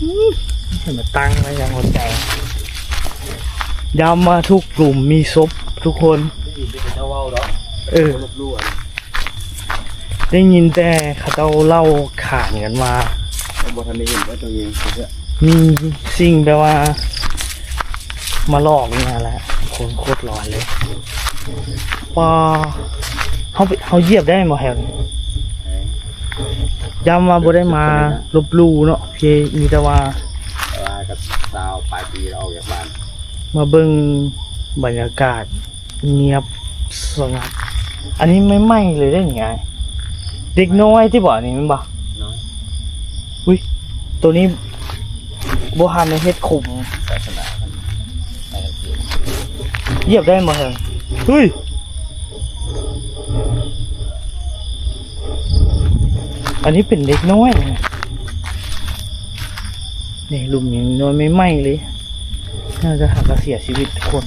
ເຫັນມາຕັ້ງໄວ້ຢ່າງຫົວໃຈ. ຢ້ຳວ່າທຸກຫຼຸມມີສົບທຸກຄົນ. ໄດ້ຍິນແຕ່ເຂົາເຈົ້າເວົ້າດອກ. ເອີ ລົບຫຼູ່. ໄດ້ຍິນແຕ່ເຂົາເຈົ້າເລົ່າຂານກັນວ່າ ບໍ່ທັນໄດ້ເຫັນວ່າຕົວເອງ ມີສິ່ງແບບວ່າມາຫຼອກນີ້ແຫຼະ ຄົນໂຄດຫຼອນເລີຍ. ປາ ເຮົາ ເຮົາຢຽບໄດ້ບໍ່ແຖວນີ້? ຢ້ຳວ່າບໍ່ໄດ້ມາລົບຫຼູ່ເນາະ ມີແຕ່ວ່າ ແຕ່ວ່າກໍຊາວປາຍປີແລ້ວອອກຈາກບ້ານ ມາເບິ່ງບັນຍາກາດ ງຽບສະຫງັບ. ອັນນີ້ໃໝ່ໆເລີຍເດ້ນີ້ອ້າຍ. ເດັກນ້ອຍຕິບໍ່ ອັນນີ້ແມ່ນບໍ່? ນ້ອຍ. ອຸ້ຍ ໂຕນີ້ບໍ່ທັນໄດ້ເຮັດຂຸມ. ສາສະໜາມັນໃຫ້ກັນເອງ. ຢຽບໄດ້ບໍ່ເຖິງ? ເຮີ້ຍ ອັນນີ້ເປັນເດັກນ້ອຍ. ນີ້ ຫຼຸມຍັງນ້ອຍໃໝ່ໆເລີຍ. ໜ້າຈະຫາກະເສຍຊີວິດທຸກຄົນ.